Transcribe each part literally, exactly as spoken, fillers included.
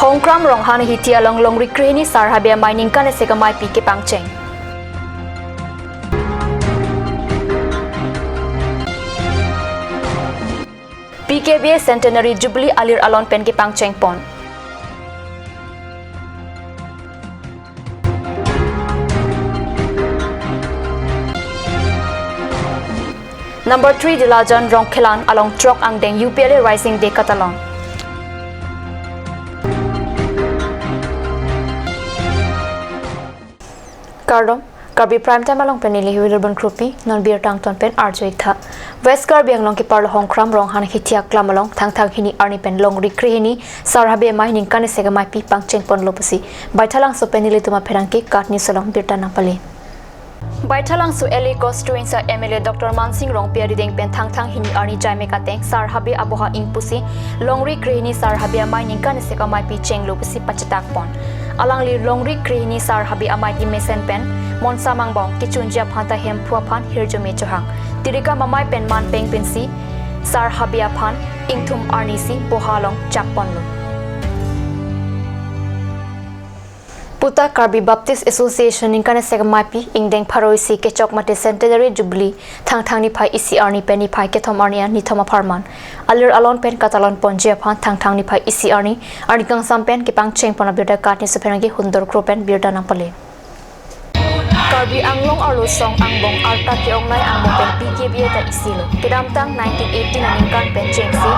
Hongkram Ronghang Hithi along longri krehini Sar Habe Amei ningkan isi ameipi kepangcheng. P K B A Centenary Jubilee alir alon pen kepangcheng pon. Number three Dilajan Rongkhelan along throk angdeng U P L A Rising Day katalon. Kardom, Karbi Prime Time along pen neli Hiwilur Bon Kropi, non birta angton pen arju-ik tha. West Karbi Anglong keparlo Hongkram Ronghang Hithi aklam along Thangthang hini arni pen longri krehini Sar Habe Amei ningkan isi ameipi pangcheng ponlo pusi Baithalangso pen nelitum apherangke KAT News along birta nangpale. Baithalangso L A constituency M L A Doctor Mansing Rongpi arideng pen Thangthang hini arni jaimek ateng Sar Habe aboha ingpusi longri krehini Sar Habe Amei ningkan isi ameipi chenglo pusi pachetak pon. Alangli longri krehini Sar Habe Ameipi mesen pen monsa mangbong kechunji aphan ta Hemphu aphan hirjume chohang, tirikam amei pen manpeng pensi Sar Habe aphan ingthum arnisi boha along chak ponlo. Puta Karbi Baptist Association ningkan isi ameipi ingdeng pharo isi kechok mate Centenary Jubilee Thangthang niphai isi arni pen niphai kethom arni an nithom apharman alir alon pen katalon ponji aphan Thangthang niphai isi arni, arni kangsam pen kepangcheng pon abirta KAT News apherangke Hundor Kro pen birta nangpale. Karbi Anglong arlo song angbong arta ke-ongnei angbong pen P K B A ta isilo. Kedamtang nineteen eighteen aningkan pen chengsi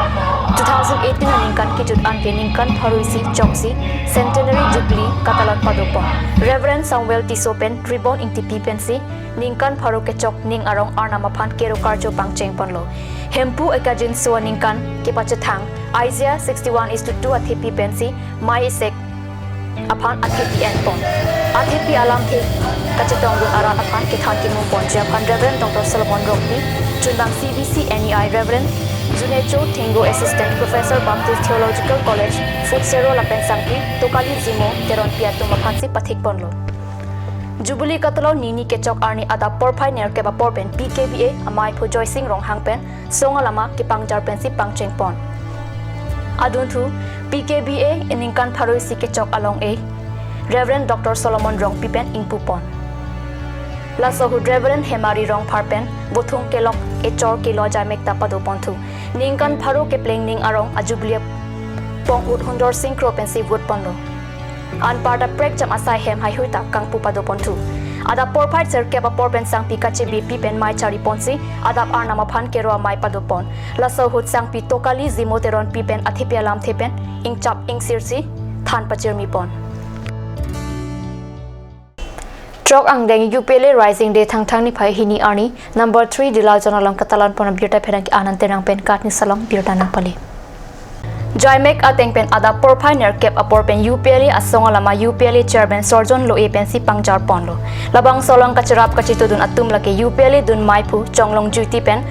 two thousand eighteen aningkan kejut anke ningkan pharo isi choksi Centenary Jubilee katalon padopon. Reverend Samuel Tisso pen ribbon ingtipi pensi ningkan pharo kechok ning arong Arnam aphan kero karcho pangcheng ponlo. Hemphu ekajinso aningkan kepachethang Isaiah sixty-one is to two athepi pensi mei esek aphan athepi en pon. Athepi alamthe kachetongdun arat aphan kethan kemu ponji aphan Reverend Doctor Solomon Rongpi, chunbang C B C N E I, Reverend Junecho Thenggo, Assistant Professor, Baptist Theological College, Futsero lapen sangpi Tokali Zimo Teronpi atum aphansi pathik ponlo. Jubilee katalon nini kechok arni adap porphai nerkep apor pen P K B A ameiphu Joysing Ronghang pen song alama kepangjar pensi pangcheng pon. Adunthu P K B A ningkan pharo isi kechok along-e Reverend Doctor Solomon Rongpi pen ingpu pon. Laso ahut Reverend Hemari Rongphar pen Bothung Kelok echor kelo jaimek ta padoponthu. Ningkan pharo kepleng ning arong a Jubilee pong ahut Hundor Sing Kro pensi vote ponlo. Anparta prekjam asai hem haihui ta kangpu padoponthu. Adap porphai nerkep apor pen sangpi kachebepi pen mei chari ponsi adap Arnam aphan kero amei padopon. Laso ahut sangpi Tokali Zimo Teronpi pen athepi alamthe pen ingchap ingsirsi than pachirmi pon. Throk angdeng U P L A Rising Day Thangthang niphai hini arni number three Dilajan along katalon pon abirta pherangke Anand Terang pen KAT News along birta nangpale. Jaimek ateng pen adap porphai nerkep apor pen U P L A asong alama U P L A Chairman Sorjon Loh-e pensi pangjar ponlo. Labangso along kacherap kachetudun atum lake U P L A dun meiphu Chonglong Juiti pen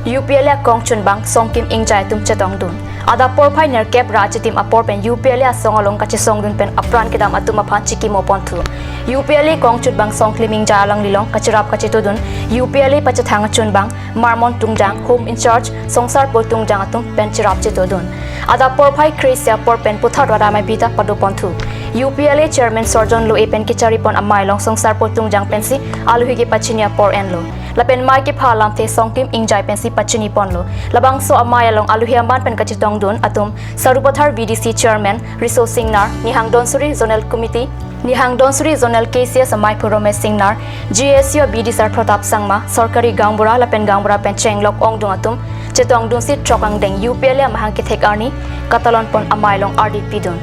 U P L A akong chunbang Songkim Ingjai atum chetongdun. Adap porphai nerkep ra achitim apor pen U P L A asong along kachesongdun pen apran kedam atum aphan chikimo ponthu. U P L A akong chunbang Songkim Ingjai alanglilong kacherap kachetudun U P L A pachethang achunbang Marmon Tungjang, Home Incharge Songsarpo Tungjang atum pen cherap chetudun. Adap porphai kre-isi apor pen puthot rat ameipi ta padoponthu. U P L A Chairman Sorjon Loh-e pen kechari pon amei along Songsarpo Tungjang pensi alohi kepachini apor enlo. Lapen mei kepha alamthe Songkim Ingjai pensi pachini ponlo. Labangso amei along alohi aman pen kachetongdun atum Sarupathar V D C Chairman Riso Singnar, Nihang Donsuri Zonal Committee, Nihang Donsuri Zonal K C S ameiphu Romesh Singnar, G S U a B D sir Pratap Sangma, Sorkari Gaonbura lapen Gaonbura pen chenglok ongdung atum chetongdunsi throk angdeng U P L A amahang kethek arni katalon pon amei along ardi pidun.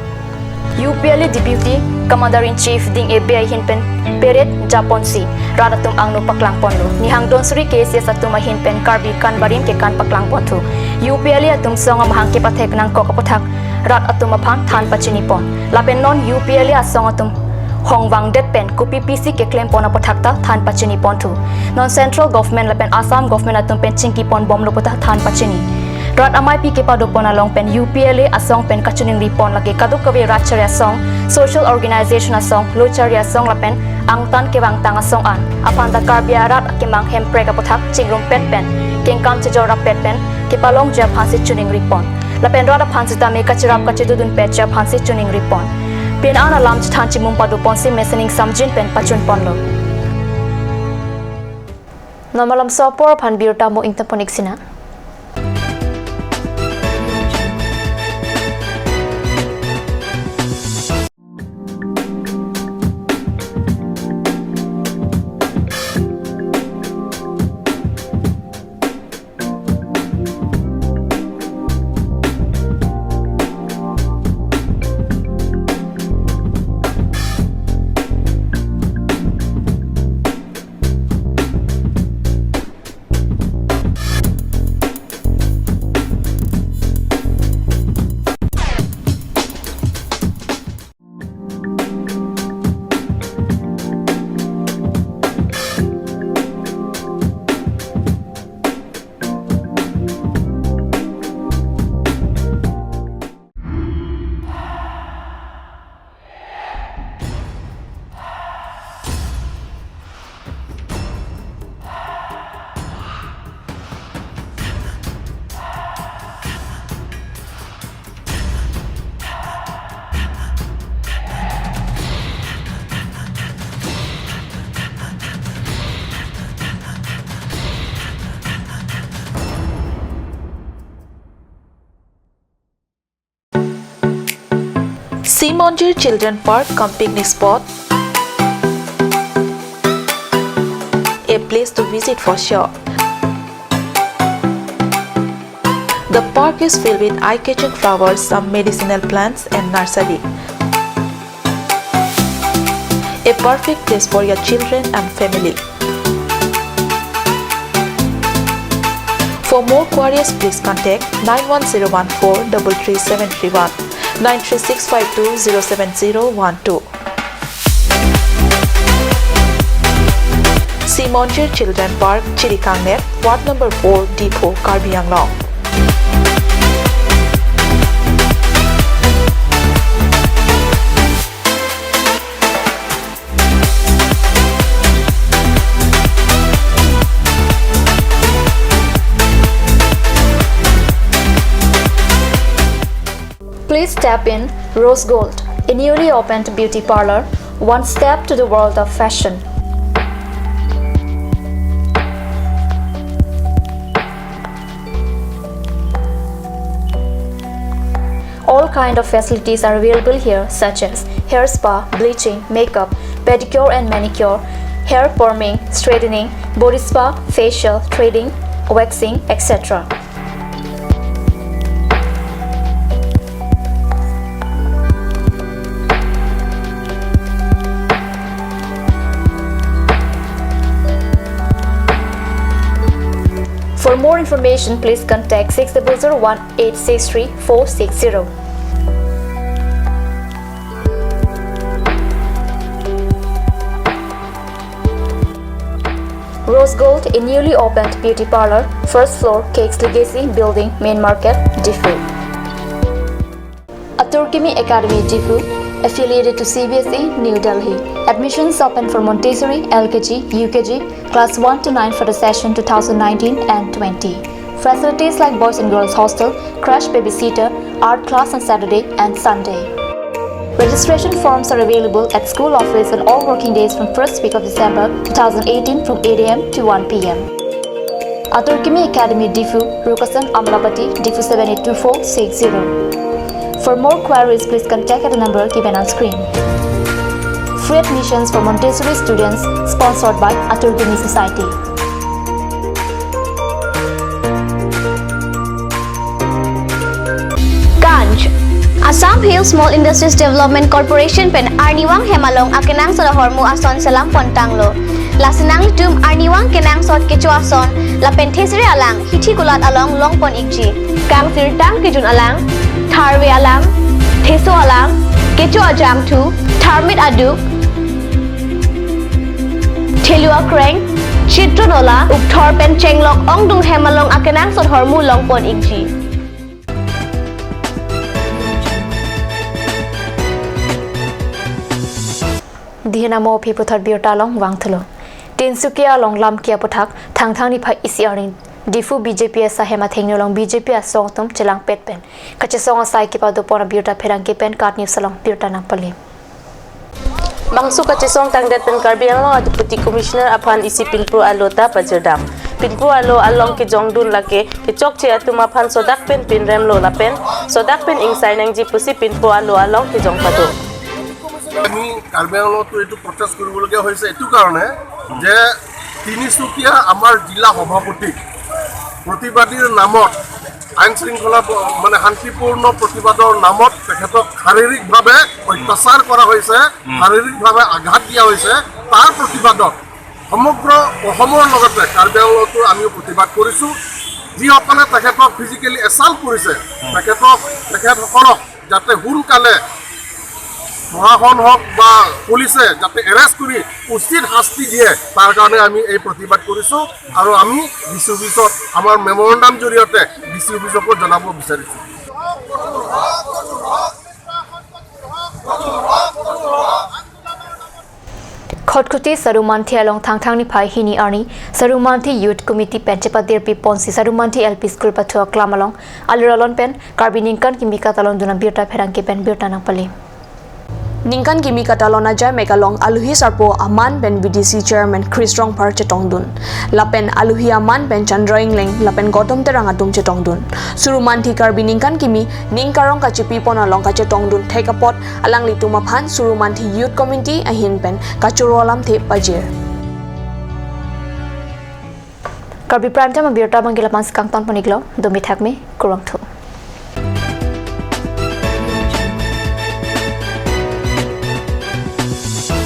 U P L A Deputy Commander in Chief Ding-e Bey ahin pen parade japonsi rat atum angno paklang ponlo. Nihang Donsuri K C S atum ahin pen Karbi kan barim kekan paklang ponthu. U P L A atum song amahang kepathek nangkok aputhak rat atum aphan than pachini pon. Lapen non U P L A asong atum hongvangdet pen kopi pisi keklem pon aputhak ta than pachini ponthu. Non Central Government lapen Assam Government atum pen chingki pon bomlo pu ta than pachini. Rat ameipi kepado pon along pen U P L A asong pen kachiningri pon lake kadokave rat chari asong, social organization asong, lo chari asong lapen angtan kevangtang asong an aphan ta Karbi arat akemang hemprek aputhak chingrumpet pen kengkam chejor rappet pen kepalongji aphansi chiningri pon. lapen rat aphan sitame kachirap kachidodun pet aphansi choningri pon. Pini an alam chethan chimum padoponsi mesening samjin pen pachun ponlo. Non malomso apor aphan birta mo ingtang pon-ik sinang. Simonjir Children Park cum picnic spot, a place to visit for sure. The park is filled with eye-catching flowers, some medicinal plants and nursery. A perfect place for your children and family. For more queries, please contact nine one zero one four double three seven three one, nine three six five two zero seven zero one two. Simonjir Children Park, Chirikangner, Ward number four, Diphu, Karbi Anglong. Please step in Rose Gold, a newly opened beauty parlor, one step to the world of fashion. All kind of facilities are available here, such as hair spa, bleaching, makeup, pedicure and manicure, hair perming, straightening, body spa, facial, threading, waxing, et cetera. For more information, please contact six double zero one eight six three four six zero. Rose Gold, a newly opened beauty parlor, first floor, Cakes Legacy Building, Main Market, Diphu. Atur Kimi Academy, Diphu, affiliated to C B S E, New Delhi. Admissions open for Montessori, L K G, U K G, class one to nine for the session two thousand nineteen and twenty. Facilities like boys and girls hostel, crash babysitter, art class on Saturday and Sunday. Registration forms are available at school office on all working days from first week of December two thousand eighteen from eight A M to one P M. Atur Kimi Academy, Diphu, Rukasan Amlapati, Diphu seven eight two four six zero. For more queries, please contact at the number given on screen. Free admissions for Montessori students, sponsored by Atur Kimi Society. Ganj. Assam Hill Small Industries Development Corporation pen arnivang hem along akenangsot ahormu ason selam pontanglo. Lasi nanglitum arnivang kenangsot kecho ason lapen thesere alang hithi kulat along longpon-ikji. Kangsirtang kejun alang, tharve alam, theso alam, kecho ajangthu, tharmit aduk, thelu akreng, chitron ola, ukthor pen chenglok ongdung hem along akenangsot ahormu longpon-ikji. Dihin amo aphi puthot birta along vangthulo. Tinsukia along lamki aputhak Thangthang niphai isi arni Diphu B J P asai hem athengno along B J P asong atum chelangpet pen kachesong asai kepadopon abirta pherangke pen KAT News along birta nangpale. Bangso kachesong tangdet pen Karbi Anglong a-Deputy Commissioner aphan isi pinpur alo ta pajirdam. Pinpur alo along kejongdun lake kechokche atum aphan sodak pen pinremlo lapen sodak pen ingsai nangji pusi pinpur alo along kejong pado. আমি কাৰ্বি আংলঙতো এইটো প্ৰটেষ্ট কৰিবলগীয়া হৈছে এইটো কাৰণে যে তিনিচুকীয়া আমাৰ জিলা সভাপতি প্ৰতিবাদীৰ নামত আইন শৃংখলা প-, মানে শান্তিপূৰ্ণ প্ৰতিবাদৰ নামত তেখেতক শাৰীৰিকভাৱে অত্যাচাৰ কৰা হৈছে, শাৰীৰিকভাৱে আঘাত দিয়া হৈছে। তাৰ প্ৰতিবাদত সমগ্ৰ অসমৰ লগতে কাৰ্বি আংলঙতো আমিও প্ৰতিবাদ কৰিছোঁ। যিসকলে তেখেতক ফিজিকেলি এছাল্ট কৰিছে, তেখেতক, তেখেতসকলক যাতে সোনকালে প্ৰশাসন হওক বা পুলিচে যাতে এৰেষ্ট কৰি উচিত শাস্তি দিয়ে, তাৰ কাৰণে আমি এই প্ৰতিবাদ কৰিছোঁ। আৰু আমি ডি চি অফিচত আমাৰ মেমৰেণ্ডাম জৰিয়তে ডি চি অফিচকো জনাব বিচাৰিছোঁ। Khatkhati Sarumanthi along Thangthang niphai hini arni Sarumanthi Youth Committee pen chepadirpi ponsi Sarumanthi L P School pathu aklam along alur alon pen Karbi ningkan kimi katalondun abirta pherangke pen birta nangpale. Ningkan kimi katalon ajai mek along aluhi sarpo aman pen V D C Chairman Chris Rongphar chetongdun. Lapen aluhi aman pen Chandra Engleng lapen Gautam Terang atum chetongdun. Sarumanthi Karbi ningkan kimi ning karong kachepipon along kachetongdun thek apot alanglitum aphan Sarumanthi Youth Committee ahin pen kachoro alamthe pajir. Karbi Prime Time abirta abangke la-an si kangton pon-iklo, domi thakme, kurvangthu.